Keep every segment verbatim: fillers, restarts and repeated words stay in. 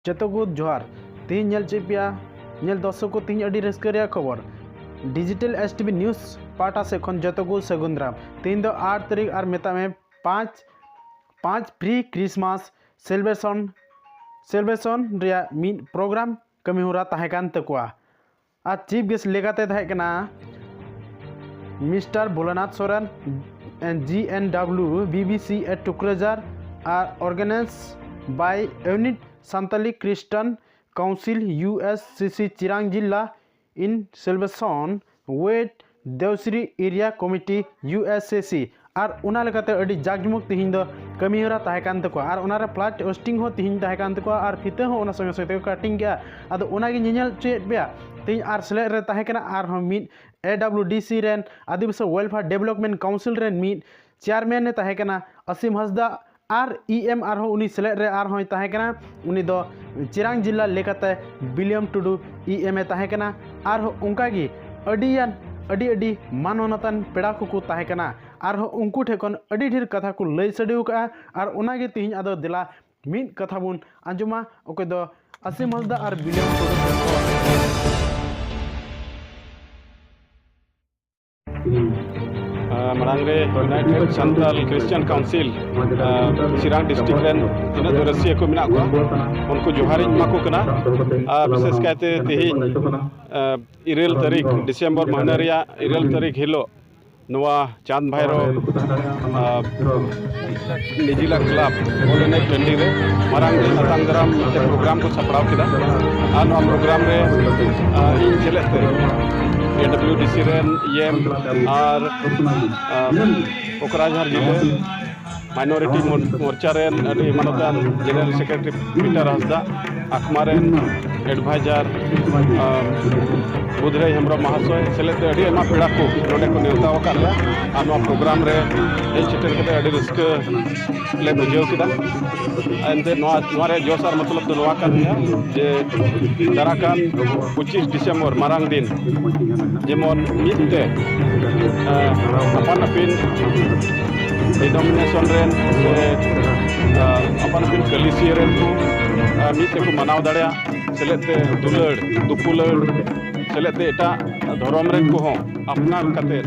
ᱡᱚᱛᱚ ᱠᱚ ᱡᱚᱦᱟᱨ᱾ ᱛᱮᱦᱮᱧ ᱧᱮᱞ ᱪᱮᱫ ᱯᱮᱭᱟ, ᱧᱮᱞ ᱫᱚᱨᱥᱚᱠ ᱠᱚ, ᱛᱮᱦᱮᱧ ᱟᱹᱰᱤ ᱨᱟᱹᱥᱠᱟᱹ ᱨᱮᱭᱟᱜ ᱠᱷᱚᱵᱚᱨ᱾ Digital S T V News ᱯᱟᱦᱴᱟ ᱥᱮᱫ ᱠᱷᱚᱱ ᱡᱚᱛᱚ ᱠᱚ ᱥᱟᱹᱜᱩᱱ ᱫᱟᱨᱟᱢ᱾ ᱛᱮᱦᱮᱧ ᱫᱚ ᱟᱴ ᱛᱟᱹᱨᱤᱠᱷ ᱟᱨ ᱢᱮᱛᱟᱜ ᱢᱮ ᱯᱟᱸᱪ, ᱯᱟᱸᱪ pre Christmas celebration, celebration ᱨᱮᱭᱟᱜ ᱢᱤᱫ program ᱠᱟᱹᱢᱤ ᱦᱚᱨᱟ ᱛᱟᱦᱮᱸ ᱠᱟᱱ ᱛᱟᱠᱚᱣᱟ᱾ ᱟᱨ chief guest ᱞᱮᱠᱟᱛᱮ ᱛᱟᱦᱮᱸ ᱠᱟᱱᱟ mister Bholanath Soren, G N W, B B C at Tukrajar, ᱟᱨ organized by Unit Santali Christian Council, U S C C, Chirang ᱡᱤᱞᱟ, in celebration with ᱫᱮᱣᱥᱨᱤ Area Committee, U S C C᱾ ᱟᱨ ᱚᱱᱟ ᱞᱮᱠᱟᱛᱮ ᱟᱹᱰᱤ ᱡᱟᱠ ᱡᱚᱢᱚᱠ ᱛᱮᱦᱮᱧ ᱫᱚ ᱠᱟᱹᱢᱤ ᱦᱚᱨᱟ ᱛᱟᱦᱮᱸ ᱠᱟᱱ ᱛᱟᱠᱚᱣᱟ᱾ ᱟᱨ ᱚᱱᱟᱨᱮ flag hoisting ᱦᱚᱸ ᱛᱮᱦᱮᱧ ᱛᱟᱦᱮᱸ ᱠᱟᱱ ᱛᱟᱠᱚᱣᱟ, ᱟᱨ ᱯᱷᱤᱛᱟᱹ ᱦᱚᱸ ᱚᱱᱟ ᱥᱚᱸᱜᱮ ᱥᱚᱸᱜᱮ ᱛᱮᱠᱚ cutting ᱠᱮᱜᱼᱟ᱾ ᱟᱫᱚ ᱚᱱᱟᱜᱮ ᱧᱮᱧᱮᱞ ᱦᱚᱪᱚᱭᱮᱫ ᱯᱮᱭᱟ᱾ ᱛᱮᱦᱮᱧ ᱟᱨ ᱥᱮᱞᱮᱫ ᱨᱮ ᱛᱟᱦᱮᱸ ᱠᱟᱱᱟ ᱟᱨᱦᱚᱸ ᱢᱤᱫ A W D C ᱨᱮᱱ, ᱟᱹᱫᱤᱵᱟᱹᱥᱤ Welfare Development Council ᱨᱮᱱ ᱢᱤᱫ chairman ᱮ ᱛᱟᱦᱮᱸ ᱠᱟᱱᱟ ᱟᱥᱤᱢ ᱦᱟᱸᱥᱫᱟ, ᱟᱨ E M ᱟᱨᱦᱚᱸ ᱩᱱᱤ ᱥᱮᱞᱮᱫ ᱨᱮ ᱟᱨᱦᱚᱸᱭ ᱛᱟᱦᱮᱸ ᱠᱟᱱᱟ, ᱩᱱᱤ ᱫᱚ ᱪᱤᱨᱟᱝ ᱡᱤᱞᱟ ᱞᱮᱠᱟᱛᱮ ᱵᱤᱞᱤᱭᱟᱢ ᱴᱩᱰᱩ E M ᱮ ᱛᱟᱦᱮᱸ ᱠᱟᱱᱟ᱾ ᱟᱨᱦᱚᱸ ᱚᱱᱠᱟᱜᱮ ᱟᱹᱰᱤᱭᱟᱱ, ᱟᱹᱰᱤ ᱟᱹᱰᱤ ᱢᱟᱱᱚᱛᱟᱱ ᱯᱮᱲᱟ ᱠᱚᱠᱚ ᱛᱟᱦᱮᱸ ᱠᱟᱱᱟ᱾ ᱟᱨᱦᱚᱸ ᱩᱱᱠᱩ ᱴᱷᱮᱱ ᱠᱷᱚᱱ ᱟᱹᱰᱤ ᱰᱷᱮᱨ ᱠᱟᱛᱷᱟ ᱠᱚ ᱞᱟᱹᱭ ᱥᱟᱰᱮ ᱟᱠᱟᱫᱼᱟ᱾ ᱟᱨ ᱚᱱᱟᱜᱮ ᱛᱮᱦᱮᱧ ᱟᱫᱚ ᱫᱮᱞᱟ ᱢᱤᱫ ᱠᱟᱛᱷᱟ ᱵᱚᱱ ᱟᱸᱡᱚᱢᱟ, ᱚᱠᱚᱭ ᱫᱚ ᱟᱥᱤᱢ ᱦᱟᱸᱥᱫᱟ ᱟᱨ ᱵᱤᱞᱤᱭᱟᱢ ᱴᱩᱰᱩ ᱴᱷᱮᱱ ᱠᱷᱚᱱ᱾ ᱟᱨ ᱢᱟᱲᱟᱝ ᱨᱮ United Santal Christian Council, ᱟᱨ ᱪᱤᱨᱟᱝ district ᱨᱮᱱ ᱛᱤᱱᱟᱹᱜ ᱫᱚ ᱨᱟᱹᱥᱤᱭᱟᱹ ᱠᱚ ᱢᱮᱱᱟᱜ ᱠᱚᱣᱟ, ᱩᱱᱠᱩ ᱡᱚᱦᱟᱨᱤᱧ ᱮᱢᱟ ᱠᱚ ᱠᱟᱱᱟ᱾ ᱟᱨ ᱵᱤᱥᱮᱥ ᱠᱟᱭᱛᱮ ᱛᱮᱦᱮᱧ, ᱟᱨ ᱤᱨᱟᱹᱞ ᱛᱟᱹᱨᱤᱠᱷ ᱰᱤᱥᱮᱢᱵᱚᱨ ᱢᱟᱹᱦᱱᱟᱹ ᱨᱮᱭᱟᱜ ᱤᱨᱟᱹᱞ ᱛᱟᱹᱨᱤᱠᱷ ᱦᱤᱞᱳᱜ ᱱᱚᱣᱟ ᱪᱟᱸᱫᱽ ᱵᱷᱟᱭᱨᱚ, ᱟᱨ ᱱᱤᱡᱤᱞᱟ club ᱵᱚᱞ ᱮᱱᱮᱡ ᱴᱟᱺᱰᱤ ᱨᱮ ᱢᱟᱨᱟᱝ ᱛᱮ ᱟᱛᱟᱝ ᱫᱟᱨᱟᱢ ᱢᱤᱫᱴᱮᱱ program ᱠᱚ ᱥᱟᱯᱲᱟᱣ ᱠᱮᱫᱟ᱾ ᱟᱨ ᱱᱚᱣᱟ program ᱨᱮ, ᱟᱨ ᱤᱧ ᱥᱮᱞᱮᱫ ᱛᱮ A W D C ᱨᱮᱱ E M ᱟᱨ, ᱟᱨ ᱠᱚᱠᱨᱟᱡᱷᱟᱨ ᱡᱤᱞᱟᱹ minority ᱢᱳᱨ-, ᱢᱳᱨᱪᱟ ᱨᱮᱱ ᱟᱹᱰᱤ ᱢᱟᱱᱚᱛᱟᱱ General Secretary ᱯᱤᱴᱟᱨ ᱦᱟᱸᱥᱫᱟ, ᱟᱠᱢᱟ ᱨᱮᱱ advisor, ᱟᱨ ᱵᱩᱫᱷᱨᱟᱭ ᱦᱮᱢᱵᱨᱚᱢ ᱢᱟᱦᱟᱥᱚᱭ ᱥᱮᱞᱮᱫ ᱛᱮ ᱟᱹᱰᱤ ᱟᱭᱢᱟ ᱯᱮᱲᱟ ᱠᱚ ᱱᱚᱰᱮ ᱠᱚ ᱱᱮᱣᱛᱟ ᱟᱠᱟᱫ ᱞᱮᱭᱟ᱾ ᱟᱨ ᱱᱚᱣᱟ program ᱨᱮ ᱦᱮᱡ ᱥᱮᱴᱮᱨ ᱠᱟᱛᱮ ᱟᱹᱰᱤ ᱨᱟᱹᱥᱠᱟᱹ ᱞᱮ ᱵᱩᱡᱷᱟᱹᱣ ᱠᱮᱫᱟ᱾ ᱮᱱᱛᱮ ᱱᱚᱣᱟ, ᱱᱚᱣᱟ ᱨᱮᱭᱟᱜ ᱡᱚᱥ ᱟᱨ ᱢᱚᱛᱞᱚᱵ ᱫᱚ ᱱᱚᱣᱟ ᱠᱟᱱ ᱜᱮᱭᱟ ᱡᱮ ᱫᱟᱨᱟ ᱠᱟᱱ ᱯᱚᱸᱪᱤᱥ ᱰᱤᱥᱮᱢᱵᱚᱨ ᱢᱟᱨᱟᱝ ᱫᱤᱱ ᱡᱮᱢᱚᱱ ᱢᱤᱫ ᱛᱮ, ᱮᱸ, ᱟᱯᱟᱱ ᱟᱹᱯᱤᱱ ᱰᱤᱱᱚᱢᱤᱱᱮᱥᱚᱱ ᱨᱮᱱ ᱥᱮ ᱟᱯᱟᱱ ᱟᱹᱯᱤᱱ ᱠᱟᱹᱞᱤᱥᱤᱭᱟᱹ ᱨᱮᱱ ᱠᱚ ᱢᱤᱫ ᱛᱮᱠᱚ ᱢᱟᱱᱟᱣ ᱫᱟᱲᱮᱭᱟᱜ, ᱥᱮᱞᱮᱫ ᱛᱮ ᱫᱩᱞᱟᱹᱲ ᱫᱩᱯᱩᱞᱟᱹᱲ, ᱥᱮᱞᱮᱫ ᱛᱮ ᱮᱴᱟᱜ ᱫᱷᱚᱨᱚᱢ ᱨᱮᱱ ᱠᱚᱦᱚᱸ ᱟᱯᱱᱟᱨ ᱠᱟᱛᱮ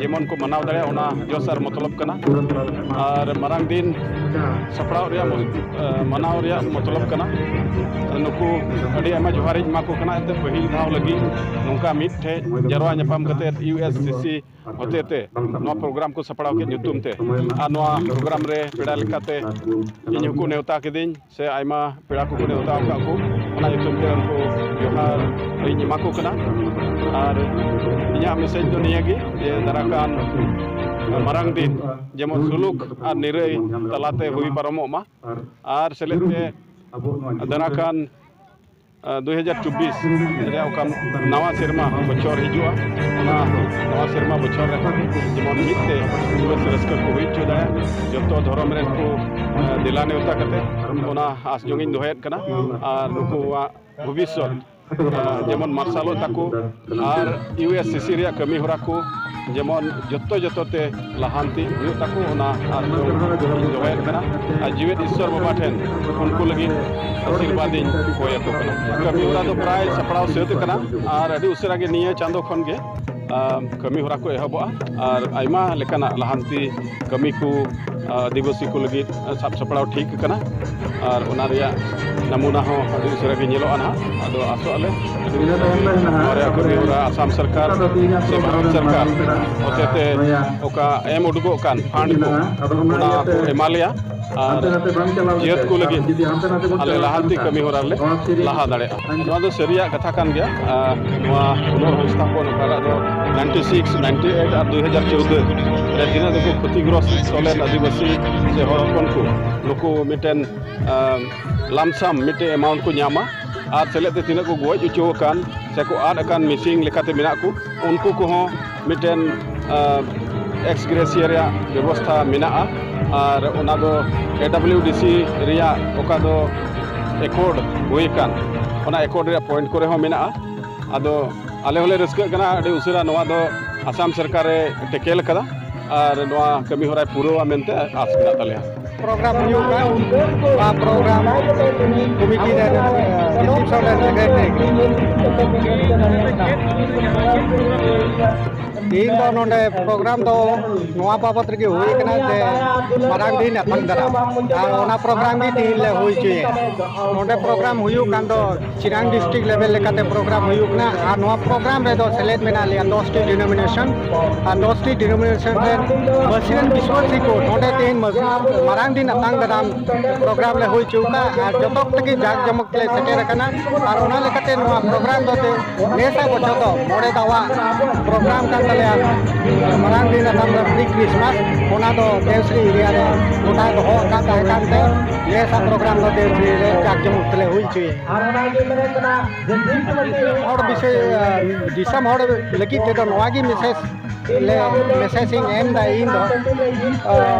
ᱡᱮᱢᱚᱱ ᱠᱚ ᱢᱟᱱᱟᱣ ᱫᱟᱲᱮᱭᱟᱜ, ᱚᱱᱟ ᱡᱚᱥ ᱟᱨ ᱢᱚᱛᱞᱚᱵ ᱠᱟᱱᱟ᱾ ᱟᱨ ᱢᱟᱨᱟᱝ ᱫᱤᱱ ᱥᱟᱯᱲᱟᱣ ᱨᱮᱭᱟᱜ ᱢᱚ-, ᱢᱟᱱᱟᱣ ᱨᱮᱭᱟᱜ ᱢᱚᱛᱞᱚᱵ ᱠᱟᱱᱟ᱾ ᱱᱩᱠᱩ ᱟᱹᱰᱤ ᱟᱭᱢᱟ ᱡᱚᱦᱟᱨᱤᱧ ᱮᱢᱟ ᱠᱚ ᱠᱟᱱᱟ, ᱮᱱᱛᱮ ᱯᱟᱹᱦᱤᱞ ᱫᱷᱟᱣ ᱞᱟᱹᱜᱤᱫ ᱱᱚᱝᱠᱟ ᱢᱤᱫ ᱴᱷᱮᱡ ᱡᱟᱨᱣᱟ ᱧᱟᱯᱟᱢ ᱠᱟᱛᱮ ᱤᱭᱩ ᱮᱥ ᱥᱤ ᱥᱤ ᱦᱚᱛᱮᱛᱮ ᱱᱚᱣᱟ ᱯᱨᱳᱜᱨᱟᱢ ᱠᱚ ᱥᱟᱯᱲᱟᱣ ᱠᱮᱫ ᱧᱩᱛᱩᱢ ᱛᱮ᱾ ᱟᱨ ᱱᱚᱣᱟ ᱯᱨᱳᱜᱨᱟᱢ ᱨᱮ ᱯᱮᱲᱟ ᱞᱮᱠᱟᱛᱮ ᱤᱧ ᱦᱚᱸᱠᱚ ᱱᱮᱣᱛᱟ ᱠᱤᱫᱤᱧ, ᱥᱮ ᱟᱭᱢᱟ ᱯᱮᱲᱟ ᱠᱚᱠᱚ ᱱᱮᱣᱛᱟ ᱟᱠᱟᱫ ᱠᱚ, ᱚᱱᱟ ᱧᱩᱛᱩᱢ ᱛᱮ ᱩᱱᱠᱩ ᱡᱚᱦᱟᱨ ᱤᱧ ᱮᱢᱟ ᱠᱚ ᱠᱟᱱᱟ᱾ ᱟᱨ ᱤᱧᱟᱹᱜ ᱢᱮᱥᱮᱡᱽ ᱫᱚ ᱱᱤᱭᱟᱹ ᱜᱮ ᱡᱮ ᱫᱟᱨᱟᱭ ᱠᱟᱱ ᱢᱟᱨᱟᱝ ᱫᱤᱱ ᱡᱮᱢᱚᱱ ᱥᱩᱞᱩᱠ ᱟᱨ ᱱᱤᱨᱟᱹᱭ ᱛᱟᱞᱟᱛᱮ ᱦᱩᱭ ᱯᱟᱨᱚᱢᱚᱜ ᱢᱟ᱾ ᱟᱨ ᱥᱮᱞᱮᱫ ᱛᱮ ᱫᱟᱨᱟᱭ ᱠᱟᱱ ᱫᱩᱭ ᱦᱟᱡᱟᱨ ᱪᱚᱵᱵᱤᱥ ᱨᱮᱭᱟᱜ ᱚᱠᱟ ᱱᱟᱣᱟ ᱥᱮᱨᱢᱟ ᱵᱚᱪᱷᱚᱨ ᱦᱤᱡᱩᱜᱼᱟ, ᱚᱱᱟ ᱱᱟᱣᱟ ᱥᱮᱨᱢᱟ ᱵᱚᱪᱷᱚᱨ ᱨᱮ ᱡᱮᱢᱚᱱ ᱢᱤᱫ ᱛᱮ ᱨᱟᱹᱥᱠᱟᱹ ᱨᱟᱹᱥᱠᱟᱹ ᱠᱚ ᱦᱩᱭ ᱦᱚᱪᱚ ᱫᱟᱲᱮᱭᱟᱜ, ᱡᱚᱛᱚ ᱫᱷᱚᱨᱚᱢ ᱨᱮᱱ ᱠᱚ ᱫᱮᱞᱟ ᱱᱮᱣᱛᱟ ᱠᱟᱛᱮ, ᱚᱱᱟ ᱟᱸᱥ ᱡᱚᱝ ᱤᱧ ᱫᱚᱦᱚᱭᱮᱫ ᱠᱟᱱᱟ᱾ ᱟᱨ ᱱᱩᱠᱩᱣᱟᱜ ᱵᱷᱚᱵᱤᱥᱥᱚᱛ ᱡᱮᱢᱚᱱ ᱢᱟᱨᱥᱟᱞᱚᱜ ᱛᱟᱠᱚ, ᱟᱨ ᱤᱭᱩ ᱮᱥ ᱥᱤ ᱥᱤ ᱨᱮᱭᱟᱜ ᱠᱟᱹᱢᱤ ᱦᱚᱨᱟ ᱠᱚ ᱡᱮᱢᱚᱱ ᱡᱚᱛᱚ ᱡᱚᱛᱚ ᱛᱮ ᱞᱟᱦᱟᱱᱛᱤ ᱦᱩᱭᱩᱜ ᱛᱟᱠᱚ, ᱚᱱᱟ ᱟᱨ ᱤᱧ ᱫᱚᱦᱚᱭᱮᱫ ᱠᱟᱱᱟ᱾ ᱟᱨ ᱡᱤᱣᱮᱫ ᱤᱥᱥᱚᱨ ᱵᱟᱵᱟ ᱴᱷᱮᱱ ᱩᱱᱠᱩ ᱞᱟᱹᱜᱤᱫ ᱟᱥᱤᱨᱵᱟᱫᱽ ᱤᱧ ᱠᱚᱭ ᱟᱠᱚ ᱠᱟᱱᱟ᱾ ᱠᱟᱹᱢᱤ ᱦᱚᱨᱟ ᱫᱚ ᱯᱨᱟᱭ ᱥᱟᱯᱲᱟᱣ ᱥᱟᱹᱛ ᱟᱠᱟᱱᱟ ᱟᱨ ᱟᱹᱰᱤ ᱩᱥᱟᱹᱨᱟ ᱜᱮ ᱱᱤᱭᱟᱹ ᱪᱟᱸᱫᱚ ᱠᱷᱚᱱ ᱜᱮ, ᱟᱸ, ᱠᱟᱹᱢᱤ ᱦᱚᱨᱟ ᱠᱚ ᱮᱦᱚᱵᱚᱜᱼᱟ ᱟᱨ ᱟᱭᱢᱟ ᱞᱮᱠᱟᱱᱟᱜ ᱞᱟᱦᱟᱱᱛᱤ ᱠᱟᱹᱢᱤ ᱠᱚ, ᱟᱸ, ᱟᱹᱫᱤᱵᱟᱹᱥᱤ ᱠᱚ ᱞᱟᱹᱜᱤᱫ ᱥᱟᱵ ᱥᱟᱯᱲᱟᱣ ᱴᱷᱤᱠ ᱟᱠᱟᱱᱟ᱾ ᱟᱨ ᱚᱱᱟ ᱨᱮᱭᱟᱜ ᱱᱟᱢᱩᱱᱟ ᱦᱚᱸ ᱟᱹᱰᱤ ᱩᱥᱟᱹᱨᱟ ᱜᱮ ᱧᱮᱞᱚᱜᱼᱟ ᱱᱟᱦᱟᱜ᱾ ᱟᱫᱚ ᱟᱥᱚᱜ ᱟᱞᱮ ᱱᱚᱣᱟ ᱨᱮᱭᱟᱜ ᱠᱟᱹᱢᱤ ᱦᱚᱨᱟ ᱟᱥᱟᱢ ᱥᱚᱨᱠᱟᱨ ᱥᱮ ᱵᱷᱟᱨᱚᱛ ᱥᱚᱨᱠᱟᱨ ᱦᱚᱛᱮᱛᱮ ᱚᱠᱟ ᱮᱢ ᱩᱰᱩᱠᱚᱜ ᱠᱟᱱ ᱯᱷᱟᱱᱰ ᱠᱚ, ᱚᱱᱟ ᱠᱚ ᱮᱢᱟ ᱞᱮᱭᱟ ᱟᱨ ᱡᱟᱹᱛ ᱠᱚ ᱞᱟᱹᱜᱤᱫ ᱟᱞᱮ ᱞᱟᱦᱟᱱᱛᱤ ᱠᱟᱹᱢᱤ ᱦᱚᱨᱟ ᱞᱮ ᱞᱟᱦᱟ ᱫᱟᱲᱮᱭᱟᱜᱼᱟ᱾ ᱱᱚᱣᱟ ᱫᱚ ᱥᱟᱹᱨᱤᱭᱟᱜ ᱠᱟᱛᱷᱟ ᱠᱟᱱ ᱜᱮᱭᱟ᱾ ᱟᱨ ᱱᱚᱣᱟ ᱯᱩᱱᱚᱨ ᱥᱚᱝᱥᱛᱷᱟᱯᱚᱱ ᱚᱠᱟᱴᱟᱜ ᱫᱚ ᱱᱟᱭᱤᱱᱴᱤ ᱥᱤᱠᱥ, ᱱᱟᱭᱤᱱᱴᱤ ᱮᱭᱤᱴ ᱟᱨ ᱫᱩᱭ ᱦᱟᱡᱟᱨ ᱪᱳᱣᱫᱟᱹ ᱨᱮ ᱛᱤᱱᱟᱹᱜ ᱫᱚᱠᱚ ᱠᱷᱚᱛᱤᱜᱨᱚᱥᱛᱚ ᱞᱮᱱ ᱟᱹᱫᱤᱵᱟᱹᱥᱤ ᱥᱮ ᱦᱚᱲ ᱦᱚᱯᱚᱱ ᱠᱚ, ᱱᱩᱠᱩ ᱢᱤᱫᱴᱮᱱ, ᱟᱸ, ᱞᱟᱢᱥᱟᱢ ᱢᱤᱫᱴᱮᱱ ᱮᱢᱟᱣᱩᱱᱴ ᱠᱚ ᱧᱟᱢᱟ᱾ ᱟᱨ ᱥᱮᱞᱮᱫ ᱛᱮ ᱛᱤᱱᱟᱹᱜ ᱠᱚ ᱜᱚᱡ ᱦᱚᱪᱚ ᱟᱠᱟᱱ ᱥᱮ ᱠᱚ ᱟᱫ ᱟᱠᱟᱱ ᱢᱤᱥᱤᱝ ᱞᱮᱠᱟᱛᱮ ᱢᱮᱱᱟᱜ ᱠᱚ, ᱩᱱᱠᱩ ᱠᱚᱦᱚᱸ ᱢᱤᱫᱴᱮᱱ, ᱟᱸ, ᱮᱠᱥ ᱜᱨᱮᱥᱤᱭᱟ ᱨᱮᱭᱟᱜ ᱵᱮᱵᱚᱥᱛᱷᱟ ᱢᱮᱱᱟᱜᱼᱟ᱾ ᱟᱨ ᱚᱱᱟ ᱫᱚ ᱮ ᱰᱟᱵᱽᱞᱤᱭᱩ ᱰᱤ ᱥᱤ ᱨᱮᱭᱟᱜ ᱚᱠᱟ ᱫᱚ ᱮᱠᱚᱨᱰ ᱦᱩᱭ ᱟᱠᱟᱱ, ᱚᱱᱟ ᱮᱠᱚᱨᱰ ᱨᱮᱭᱟᱜ ᱯᱚᱭᱮᱱᱴ ᱠᱚᱨᱮ ᱦᱚᱸ ᱢᱮᱱᱟᱜᱼᱟ᱾ ᱟᱫᱚ ᱟᱞᱮ ᱦᱚᱸᱞᱮ ᱨᱟᱹᱥᱠᱟᱹᱜ ᱠᱟᱱᱟ, ᱟᱹᱰᱤ ᱩᱥᱟᱹᱨᱟ ᱱᱚᱣᱟ ᱫᱚ ᱟᱥᱟᱢ ᱥᱚᱨᱠᱟᱨᱮ ᱴᱮᱠᱮᱞ ᱟᱠᱟᱫᱟ᱾ ᱟᱨ ᱱᱚᱣᱟ ᱠᱟᱹᱢᱤ ᱦᱚᱨᱟᱭ ᱯᱩᱨᱟᱹᱣᱟ ᱢᱮᱱᱛᱮ ᱟᱥ ᱢᱮᱱᱟᱜ ᱛᱟᱞᱮᱭᱟ᱾ ᱯᱨᱳᱜᱨᱟᱢ ᱦᱩᱭᱩᱜ ᱠᱟᱱ, ᱱᱚᱣᱟ ᱯᱨᱳᱜᱨᱟᱢ ᱠᱚᱢᱤᱴᱤ ᱨᱮᱱ, ᱮ, ᱨᱤᱥᱤᱯᱥᱚᱱ ᱨᱮᱱ ᱥᱮᱠᱨᱮᱴᱟᱨᱤ᱾ ᱛᱮᱦᱮᱧ ᱫᱚ ᱱᱚᱰᱮ ᱯᱨᱳᱜᱨᱟᱢ ᱫᱚ ᱱᱚᱣᱟ ᱵᱟᱵᱚᱛ ᱨᱮᱜᱮ ᱦᱩᱭ ᱠᱟᱱᱟ ᱡᱮ ᱢᱟᱨᱟᱝ ᱫᱤᱱ ᱟᱛᱟᱝ ᱫᱟᱨᱟᱢ, ᱟᱨ ᱚᱱᱟ ᱯᱨᱳᱜᱨᱟᱢ ᱜᱮ ᱛᱮᱦᱮᱧ ᱞᱮ ᱦᱩᱭ ᱦᱚᱪᱚᱭᱟ᱾ ᱱᱚᱰᱮ ᱯᱨᱳᱜᱨᱟᱢ ᱦᱩᱭᱩᱜ ᱠᱟᱱ ᱫᱚ ᱪᱤᱨᱟᱝ ᱰᱤᱥᱴᱨᱤᱠᱴ ᱞᱮᱵᱮᱞ ᱞᱮᱠᱟᱛᱮ ᱯᱨᱳᱜᱨᱟᱢ ᱦᱩᱭᱩᱜ ᱠᱟᱱᱟ, ᱟᱨ ᱱᱚᱣᱟ ᱯᱨᱳᱜᱨᱟᱢ ᱨᱮᱫᱚ ᱥᱮᱞᱮᱫ ᱢᱮᱱᱟᱜ ᱞᱮᱭᱟ ᱫᱚᱥ ᱴᱤ ᱰᱤᱱᱳᱢᱤᱱᱮᱥᱚᱱ, ᱟᱨ ᱫᱚᱥ ᱴᱤ ᱰᱤᱱᱳᱢᱤᱱᱮᱥᱚᱱ ᱨᱮᱱ ᱢᱟᱹᱥᱤ ᱨᱮᱱ ᱵᱤᱥᱣᱟᱹᱥᱤ ᱠᱚ ᱱᱚᱰᱮ ᱛᱮᱦᱮᱧ ᱢᱟᱹᱥᱤ-, ᱢᱟᱨᱟᱝ ᱫᱤᱱ ᱟᱛᱟᱝ ᱫᱟᱨᱟᱢ ᱯᱨᱳᱜᱨᱟᱢ ᱞᱮ ᱦᱩᱭ ᱦᱚᱪᱚ ᱠᱟᱜᱼᱟ, ᱟᱨ ᱡᱚᱛᱚ ᱛᱮᱜᱮ ᱡᱟᱠ ᱡᱚᱢᱚᱠ ᱛᱮᱞᱮ ᱥᱮᱴᱮᱨ ᱟᱠᱟᱱᱟ᱾ ᱟᱨ ᱚᱱᱟ ᱞᱮᱠᱟᱛᱮ ᱱᱚᱣᱟ ᱯᱨᱳᱜᱨᱟᱢ ᱫᱚ ᱛᱮ ᱱᱮᱥᱟᱜ ᱵᱚᱪᱷᱚᱨ ᱫᱚ ᱢᱚᱬᱮ ᱫᱷᱟᱣᱟᱜ ᱯᱨᱳᱜᱨᱟᱢ ᱠᱟᱱ ᱛᱟᱞᱮᱭᱟ, ᱢᱟᱨᱟᱝ ᱫᱤᱱ ᱟᱛᱟᱝ ᱫᱟᱨᱟᱢ ᱯᱨᱤ ᱠᱨᱤᱥᱢᱟᱥ, ᱚᱱᱟ ᱫᱚ ᱫᱮᱣᱥᱨᱤ ᱮᱨᱤᱭᱟ ᱨᱮ ᱜᱚᱴᱟ ᱫᱚᱦᱚ ᱟᱠᱟᱫ ᱛᱟᱦᱮᱸ ᱠᱟᱱᱛᱮ ᱱᱮᱥᱟᱜ ᱯᱨᱳᱜᱨᱟᱢ ᱫᱚ ᱫᱮᱣᱥᱨᱤ ᱨᱮ ᱡᱟᱠ ᱡᱚᱢᱚᱠ ᱛᱮᱞᱮ ᱦᱩᱭ ᱦᱚᱪᱚᱭᱟ᱾ ᱦᱚᱲ ᱵᱤᱥᱚᱭ, ᱫᱤᱥᱚᱢ ᱦᱚᱲ ᱞᱟᱹᱜᱤᱫ ᱛᱮᱫᱚ ᱱᱚᱣᱟ ᱜᱮ ᱢᱮᱥᱮᱡᱽ ᱞᱮ, ᱢᱮᱥᱮᱡᱽ ᱤᱧ ᱮᱢ ᱮᱫᱟ ᱤᱧ ᱫᱚ,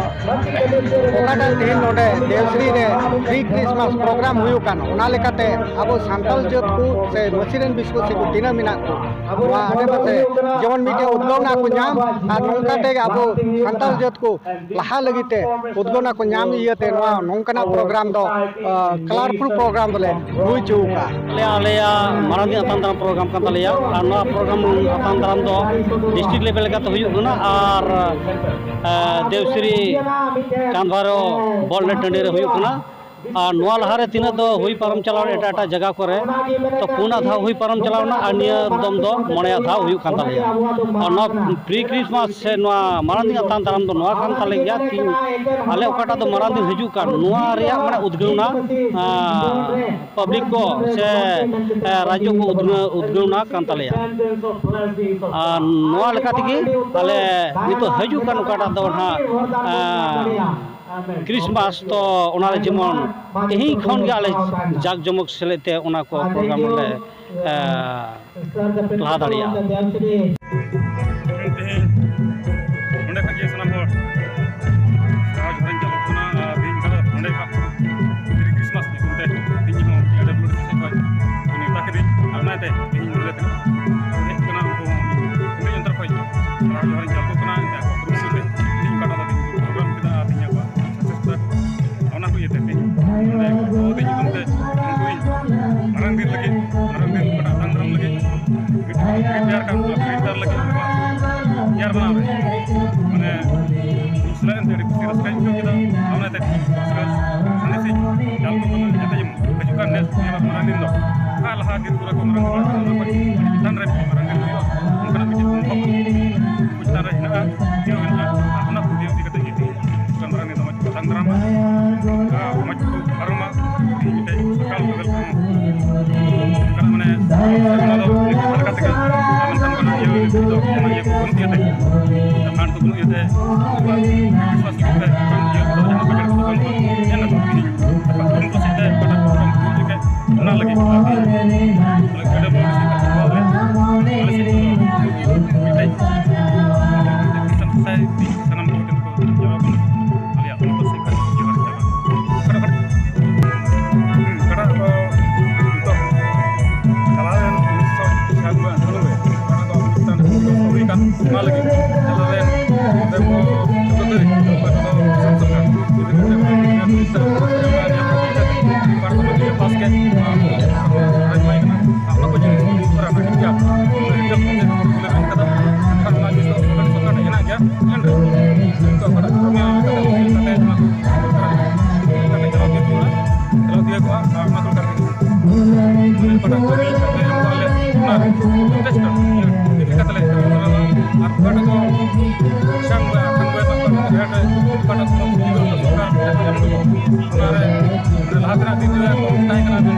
ᱚᱠᱟᱴᱟᱜ ᱛᱮᱦᱮᱧ ᱱᱚᱰᱮ ᱫᱮᱣᱥᱨᱤ ᱨᱮ ᱯᱨᱤ ᱠᱨᱤᱥᱢᱟᱥ ᱯᱨᱳᱜᱨᱟᱢ ᱦᱩᱭᱩᱜ ᱠᱟᱱ, ᱚᱱᱟ ᱞᱮᱠᱟᱛᱮ ᱟᱵᱚ ᱥᱟᱱᱛᱟᱲ ᱡᱟᱹᱛ ᱠᱚ ᱥᱮ ᱢᱟᱹᱥᱤ ᱨᱮᱱ ᱵᱤᱥᱣᱟᱹᱥᱤ ᱠᱚ ᱛᱤᱱᱟᱹᱜ ᱢᱮᱱᱟᱜ ᱠᱚ ᱱᱚᱣᱟ ᱟᱰᱮᱯᱟᱥᱮ, ᱡᱮᱢᱚᱱ ᱢᱤᱫᱴᱮᱱ ᱩᱫᱽᱜᱟᱹᱣᱱᱟ ᱠᱚ ᱧᱟᱢ, ᱟᱨ ᱱᱚᱝᱠᱟ ᱛᱮᱜᱮ ᱟᱵᱚ ᱥᱟᱱᱛᱟᱲ ᱡᱟᱹᱛ ᱠᱚ ᱞᱟᱦᱟ ᱞᱟᱹᱜᱤᱫ ᱛᱮ ᱩᱫᱽᱜᱟᱹᱣᱱᱟ ᱠᱚ ᱧᱟᱢ ᱤᱭᱟᱹᱛᱮ ᱱᱚᱣᱟ ᱱᱚᱝᱠᱟᱱᱟᱜ ᱯᱨᱳᱜᱨᱟᱢ ᱫᱚ, ᱠᱟᱞᱟᱨᱯᱷᱩᱞ ᱯᱨᱳᱜᱨᱟᱢ ᱫᱚᱞᱮ ᱦᱩᱭ ᱦᱚᱪᱚ ᱟᱠᱟᱫᱼᱟ᱾ ᱟᱞᱮ, ᱟᱞᱮᱭᱟᱜ ᱢᱟᱨᱟᱝ ᱫᱤᱱ ᱟᱛᱟᱝ ᱫᱟᱨᱟᱢ ᱯᱨᱳᱜᱨᱟᱢ ᱠᱟᱱ ᱛᱟᱞᱮᱭᱟ, ᱟᱨ ᱱᱚᱣᱟ ᱯᱨᱳᱜᱨᱟᱢ ᱟᱛᱟᱝ ᱫᱟᱨᱟᱢ ᱫᱚ ᱰᱤᱥᱴᱨᱤᱠᱴ ᱞᱮᱵᱮᱞ ᱞᱮᱠᱟᱛᱮ ᱦᱩᱭᱩᱜ ᱠᱟᱱᱟ, ᱟᱨ ᱫᱮᱣᱥᱨᱤ ᱪᱟᱸᱫᱽ ᱵᱷᱟᱭᱨᱳ ᱵᱚᱞ ᱮᱱᱮᱡ ᱴᱟᱺᱰᱤ ᱨᱮ ᱦᱩᱭᱩᱜ ᱠᱟᱱᱟ᱾ ᱟᱨ ᱱᱚᱣᱟ ᱞᱟᱦᱟᱨᱮ ᱛᱤᱱᱟᱹᱜ ᱫᱚ ᱦᱩᱭ ᱯᱟᱨᱚᱢ ᱪᱟᱞᱟᱣ ᱮᱱᱟ ᱮᱴᱟᱜ ᱮᱴᱟᱜ ᱡᱟᱭᱜᱟ ᱠᱚᱨᱮ, ᱛᱚ ᱯᱩᱱᱟᱜ ᱫᱷᱟᱣ ᱦᱩᱭ ᱯᱟᱨᱚᱢ ᱪᱟᱞᱟᱣ ᱮᱱᱟ, ᱟᱨ ᱱᱤᱭᱟᱹ ᱫᱚᱢ ᱫᱚ ᱢᱚᱬᱮᱭᱟᱜ ᱫᱷᱟᱣ ᱦᱩᱭᱩᱜ ᱠᱟᱱ ᱛᱟᱞᱮᱭᱟ᱾ ᱟᱨ ᱱᱚᱣᱟ ᱯᱨᱤ ᱠᱨᱤᱥᱢᱟᱥ ᱥᱮ ᱱᱚᱣᱟ ᱢᱟᱨᱟᱝ ᱫᱤᱱ ᱟᱛᱟᱝ ᱫᱟᱨᱟᱢ ᱫᱚ ᱱᱚᱣᱟ ᱠᱟᱱ ᱛᱟᱞᱮ ᱜᱮᱭᱟ, ᱛᱤᱱ ᱟᱞᱮ ᱚᱠᱟᱴᱟᱜ ᱫᱚ ᱢᱟᱨᱟᱝ ᱫᱤᱱ ᱦᱤᱡᱩᱜ ᱠᱟᱱ, ᱱᱚᱣᱟ ᱨᱮᱭᱟᱜ ᱢᱟᱱᱮ ᱩᱫᱽᱜᱟᱹᱣᱱᱟ, ᱟᱸ, ᱯᱟᱵᱽᱞᱤᱠ ᱠᱚ ᱥᱮ, ᱮ, ᱨᱟᱡᱽᱡᱚ ᱠᱚ ᱩᱫᱽᱜᱟᱹᱣ, ᱩᱫᱽᱜᱟᱹᱣᱱᱟ ᱠᱟᱱ ᱛᱟᱞᱮᱭᱟ᱾ ᱟᱨ ᱱᱚᱣᱟ ᱞᱮᱠᱟ ᱛᱮᱜᱮ ᱟᱞᱮ ᱱᱤᱛᱚᱜ ᱦᱤᱡᱩᱜ ᱠᱟᱱ ᱚᱠᱟᱴᱟᱜ ᱫᱚ ᱱᱟᱦᱟᱜ, ᱟᱸ, ᱠᱨᱤᱥᱢᱟᱥ, ᱛᱚ ᱚᱱᱟᱨᱮ ᱡᱮᱢᱚᱱ ᱛᱮᱦᱮᱧ ᱠᱷᱚᱱ ᱜᱮ ᱟᱞᱮ ᱡᱟᱠ ᱡᱚᱢᱚᱠ ᱥᱮᱞᱮᱫ ᱛᱮ ᱚᱱᱟ ᱠᱚ ᱯᱨᱳᱜᱨᱟᱢ ᱞᱮ, ᱮ, ᱞᱟᱦᱟ ᱫᱟᱲᱮᱭᱟᱜᱼᱟ᱾ ᱛᱮᱦᱮᱧ ᱱᱚᱸᱰᱮ ᱠᱷᱚᱱ ᱜᱮ ᱥᱟᱱᱟᱢ ᱦᱚᱲ ᱥᱟᱨᱦᱟᱣ ᱡᱚᱦᱟᱨᱤᱧ ᱪᱟᱞ ᱟᱠᱚ ᱠᱟᱱᱟ᱾ ᱟᱨ ᱛᱮᱦᱮᱧ ᱫᱚ ᱱᱚᱸᱰᱮ ᱠᱷᱚᱱ ᱢᱮᱨᱤ ᱠᱨᱤᱥᱢᱟᱥ ᱧᱩᱛᱩᱢ ᱛᱮ ᱛᱮᱦᱮᱧ ᱦᱚᱸ ᱟᱞᱮ ᱰᱚᱵᱞᱩ ᱥᱮᱫ ᱠᱷᱚᱱ ᱠᱚ ᱱᱮᱣᱛᱟ ᱠᱤᱫᱤᱧ᱾ ᱟᱨ ᱚᱱᱟᱛᱮ ᱛᱮᱦᱮᱧ ᱱᱚᱸᱰᱮ ᱦᱮᱡ ᱠᱟᱱᱟ᱾ ᱩᱱᱠᱩ ᱦᱚᱸ ᱚᱱᱛᱮ ᱠᱷᱚᱱ ᱥᱟᱨᱦᱟᱣ ᱡᱚᱦᱟᱨᱤᱧ ᱪᱟᱞ ᱟᱠᱚ ᱠᱟᱱᱟ᱾ ᱟᱠᱚᱣᱟᱜ ᱠᱩᱨᱩᱢᱩᱴᱩ ᱛᱮ ᱫᱤᱱ ᱞᱟᱹᱜᱤᱫ, ᱢᱟᱨᱟᱝ ᱫᱤᱱ ᱚᱠᱟᱴᱟᱜ ᱫᱟᱱ ᱫᱷᱚᱨᱚᱢ ᱞᱟᱹᱜᱤᱫ ᱢᱤᱫᱴᱮᱱ ᱛᱮᱭᱟᱨ ᱠᱟᱱ, ᱚᱱᱟ ᱛᱮᱭᱟᱨ ᱞᱟᱹᱜᱤᱫ ᱩᱱᱠᱩᱣᱟᱜ ᱛᱮᱭᱟᱨ ᱵᱮᱱᱟᱣ ᱨᱮ ᱢᱟᱱᱮ ᱥᱮᱞᱮᱫ ᱮᱱᱛᱮ ᱟᱹᱰᱤ ᱠᱩᱥᱤ ᱨᱟᱹᱥᱠᱟᱹᱧ ᱟᱹᱭᱠᱟᱹᱣ ᱠᱮᱫᱟ᱾ ᱟᱨ ᱚᱱᱟᱛᱮ ᱠᱩᱥᱤ ᱨᱟᱹᱥᱠᱟᱹ ᱥᱟᱸᱫᱮᱥ ᱤᱧ ᱪᱟᱞ ᱟᱠᱚ ᱠᱟᱱᱟ, ᱡᱟᱛᱮ ᱡᱮᱢᱚᱱ ᱦᱤᱡᱩᱜ ᱠᱟᱱ ᱱᱮᱥ ᱱᱤᱭᱟᱹ ᱵᱟᱨ ᱢᱟᱨᱟᱝ ᱫᱤᱱ ᱫᱚ ᱚᱠᱟ ᱞᱟᱦᱟ ᱫᱤᱱ ᱠᱚᱨᱮ ᱠᱚ ᱢᱟᱨᱟᱝ ᱦᱚᱲ ᱠᱚ ᱪᱮᱛᱟᱱ ᱨᱮ ᱢᱟᱨᱟᱝ ᱫᱤᱱ ᱦᱩᱭᱩᱜᱼᱟ, ᱚᱱᱠᱟᱱᱟᱜ ᱢᱤᱫᱴᱮᱱ ᱢᱚᱱᱳᱵᱷᱟᱵ ᱩᱱᱠᱩ ᱪᱮᱛᱟᱱ ᱨᱮ ᱦᱮᱱᱟᱜᱼᱟ, ᱯᱟᱹᱛᱭᱟᱹᱣ ᱦᱮᱱᱟᱜᱼᱟ᱾ ᱟᱨ ᱚᱱᱟ ᱯᱟᱹᱛᱭᱟᱹᱣ ᱤᱫᱤ ᱠᱟᱛᱮ ᱜᱮ ᱛᱮᱦᱮᱧ ᱢᱤᱫᱴᱟᱝ ᱢᱟᱨᱟᱝ ᱱᱮᱛᱟ ᱢᱚᱡᱽ ᱠᱚ ᱛᱟᱝ ᱫᱟᱨᱟᱢᱟ, ᱟᱨ ᱢᱚᱡᱽ ᱠᱚ ᱯᱟᱨᱚᱢᱟ᱾ ᱛᱮᱦᱮᱧ ᱢᱤᱫᱴᱮᱡ ᱥᱚᱨᱠᱟᱨ ᱞᱮᱵᱮᱞ ᱠᱷᱚᱱ ᱚᱱᱠᱟᱱᱟᱜ ᱢᱟᱱᱮ ᱚᱱᱟ ᱫᱚ ᱦᱟᱞᱠᱟ ᱛᱮᱜᱮ, ᱟᱨ ᱢᱮᱱᱠᱷᱟᱱ ᱚᱱᱠᱟᱱᱟᱜ ᱤᱭᱟᱹ ᱫᱚ ᱚᱱᱟ ᱤᱭᱟᱹ ᱠᱚ ᱵᱟᱹᱱᱩᱜ ᱤᱭᱟᱹᱛᱮ, ᱯᱷᱟᱱᱰ ᱠᱚ ᱵᱟᱹᱱᱩᱜ ᱤᱭᱟᱹᱛᱮ, ᱟᱵᱚᱣᱟᱜ ᱵᱤᱥᱣᱟᱥ ᱤᱭᱟᱹᱛᱮ ᱤᱭᱟᱹ ᱠᱚᱫᱚ ᱡᱟᱦᱟᱸ ᱵᱟᱡᱮᱴ ᱠᱚᱫᱚ ᱵᱟᱹᱱᱩᱜᱼᱟ᱾ ᱮᱱ ᱨᱮᱦᱚᱸ ᱛᱮᱦᱮᱧ ᱟᱯᱟᱛ ᱠᱩᱨᱩᱢᱩᱴᱩ ᱥᱮᱫ ᱛᱮ ᱚᱠᱟᱴᱟᱜ ᱯᱨᱳᱜᱨᱟᱢ ᱠᱚ ᱦᱩᱭ ᱞᱮᱠᱷᱟᱡ ᱚᱱᱟ ᱞᱟᱹᱜᱤᱫ ᱟᱨᱠᱤ ᱵᱚᱞᱮ ᱜᱟᱹᱰᱤ ᱢᱚᱴᱚᱨ ᱥᱟᱭᱠᱮᱞ ᱠᱚ ᱟᱞᱮ ᱥᱮᱫ ᱫᱚ ᱢᱤᱫᱴᱮᱡ ᱥᱟᱱᱟᱢ ᱠᱚ ᱡᱟᱣᱨᱟ ᱠᱟᱱᱟ᱾ ᱟᱞᱮᱭᱟᱜ ᱢᱚᱴᱚᱨ ᱥᱟᱭᱠᱮᱞ ᱡᱚᱦᱟᱨ ᱪᱟᱞᱟᱜ ᱚᱠᱟᱴᱟᱜ ᱠᱚ ᱱᱤᱛᱚᱜ ᱪᱟᱞᱟᱣᱮᱱ ᱩᱱᱤᱥᱥᱚ ᱪᱷᱤᱭᱟᱱᱵᱳᱭ ᱟᱴᱷᱟᱱᱚᱵᱵᱳᱭ ᱚᱱᱟ ᱫᱚ ᱢᱤᱫᱴᱟᱝ ᱦᱩᱭ ᱠᱟᱱ, ᱚᱱᱟ ᱞᱟᱹᱜᱤᱫ ᱪᱟᱞᱟᱣᱮᱱ ᱱᱚᱵᱷᱮᱢᱵᱚᱨ ᱪᱳᱫᱫᱳ ᱛᱟᱹᱨᱤᱠᱷ ᱚᱠᱟ ᱫᱚ ᱫᱤᱥᱚᱢ ᱥᱚᱨᱠᱟᱨ ᱯᱟᱥ ᱠᱮᱫ ᱚᱱᱟ ᱠᱚ ᱡᱤᱱᱤᱥ ᱟᱹᱰᱤ ᱩᱥᱟᱹᱨᱟ ᱴᱷᱤᱠ ᱜᱮᱭᱟ᱾ ᱚᱱᱟ ᱨᱮᱱᱟᱜ ᱠᱟᱛᱷᱟ ᱚᱱᱟ ᱡᱤᱱᱤᱥ ᱫᱚ ᱥᱚᱨᱠᱟᱨ ᱥᱚᱨᱠᱟᱨ ᱴᱷᱮᱱ ᱦᱮᱱᱟᱜ ᱜᱮᱭᱟ᱾ ᱮᱱ ᱨᱮᱦᱚᱸ ᱱᱤᱛᱚᱜ ᱚᱠᱟᱴᱟᱜ ᱠᱟᱹᱢᱤ ᱦᱩᱭᱩᱜ ᱠᱟᱱᱟ, ᱚᱱᱟ ᱥᱚᱨᱠᱟᱨ ᱴᱷᱮᱱ ᱠᱟᱛᱮ ᱪᱟᱞᱟᱣ ᱤᱫᱤ ᱦᱩᱭᱩᱜᱼᱟ, ᱪᱟᱞᱟᱣ ᱤᱫᱤ ᱦᱩᱭᱩᱜᱼᱟ᱾ ᱟᱨ ᱚᱱᱟ ᱥᱚᱨᱠᱟᱨ ᱴᱷᱮᱱ ᱚᱠᱟᱴᱟᱜ ᱠᱟᱹᱢᱤ ᱠᱟᱛᱮ ᱮᱢ ᱠᱟᱜ ᱞᱮ, ᱚᱱᱟ ᱨᱮ ᱡᱚᱛᱷᱮᱥᱴᱚ ᱤᱫᱤ ᱠᱟᱛᱮ ᱞᱮ ᱠᱟᱹᱢᱤ ᱠᱟᱱᱟ᱾ ᱟᱨ ᱚᱠᱟᱴᱟᱜ ᱫᱚ ᱥᱟᱝ ᱵᱟ ᱠᱷᱟᱱ ᱵᱟ ᱛᱟᱠᱚ ᱨᱮ ᱚᱠᱟᱴᱟᱜ ᱫᱚ ᱥᱚᱨᱠᱟᱨ ᱴᱷᱮᱱ ᱮᱢ ᱫᱚ ᱚᱱᱟ ᱨᱮ ᱞᱟᱦᱟ ᱛᱮᱱᱟᱜ ᱫᱤᱱ ᱨᱮ ᱛᱟᱦᱮᱸ ᱠᱟᱱᱟ᱾